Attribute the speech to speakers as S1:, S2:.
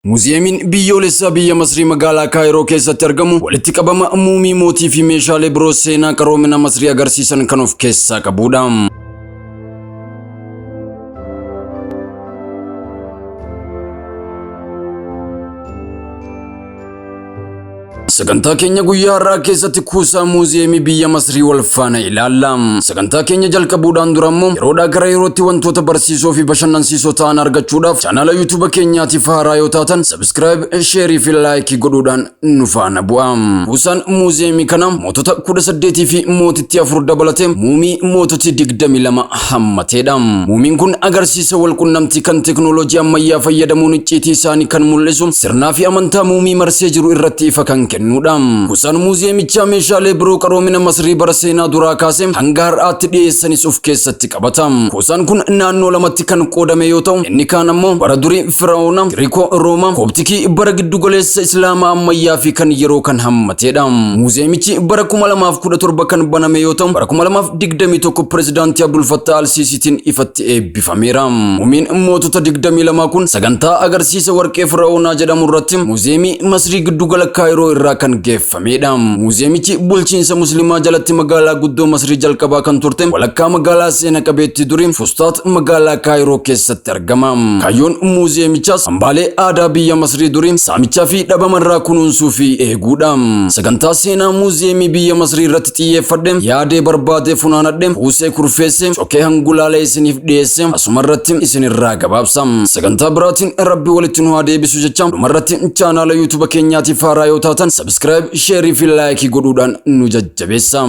S1: Muuziyeemiin biyyoolessaa biyya Masrii magaalaa Kaayiroo keessatti argamu walitti qabama muumii mootii fi meeshaalee biroo seenaa qaroomina Masrii agarsiisan kan of keessaa qabudha. Sagantaa keenya guyyaa har'aa keessatti kuusaa muuziyeemii biyya Masrii wal faana ilaalla. Sagantaa keenya jalqabuudhaan dura immoo yeroodhaa gara yerootti wantoota barsiisoo fi bashannansiisoo ta'an argachuudhaaf chaanaala YouTube keenyaatiif haaraa yoo taatan subscribe, share fi like godhuudhaan nu faana bu'a. Kuusaan muuziyeemii kana mootota 18 fi mootittii 4 dabalatee muumii moototii 22 hammateedha. Muumiin kun agarsiisa walqunnamtii kan teknooloojii ammayyaa fayyadamuun icciitii isaanii kan mul'isu sirnaa fi amantaa muumii marsee jiru irratti ifa kan kennuudha. Kuusaan muuziyeemichaa meeshaalee biroo qaroomina Masrii bara seenaa duraa kaasee hanga har'aatti dhiyeessanis of keessatti qabata. Kuusaan kun naannoo lamatti kan qoodame yoo ta'u, inni kaan ammoo bara durii Fira'oona, Giriikoo Roomaa, Kooptikii bara giddugaleessa Islaamaa ammayyaa fi kan yeroo kan hammateedha. Muuziyeemichi bara 2017 kan baname yoo ta'u, bara 2021 pirezidaantii Abdul Fattah Al-Siisiitiin ifatti eebbifameera. Muumiin mootota 22 kun sagantaa agarsiisa warqee Fira'oonaa jedhamu irratti muuziyeemii Masrii giddugala Kaayiroo irraa kan geeffameedha. Muuziyeemichi bulchiinsa Musliimaa jalatti magaalaa guddoo Masrii jalqabaa kan turte walakkaa magaalaa seena qabeettii durii Fustaat magaalaa Kaayiroo keessatti argama. Kaayyoon muuziyeemichaas hambaalee aadaa biyya Masrii durii saamichaa fi dhabamarraa kunuunsuu fi eeguudha. Sagantaa seenaa muuziyeemii biyya Masrii irratti xiyyeeffadhe yaadee barbaadee funaanadhe kuusee kurfeesse cokee hangulaalee isiniif dhiyeesse asuma irratti isinirraa gabaabsa. Sagantaa biraatiin Rabbi walitti nu haa deebisu jecha dhumarratti chaanaala YouTube keenyaatiif haaraa yoo taatan subscribe, share fi like godhuudhaan nu jajjabeessa.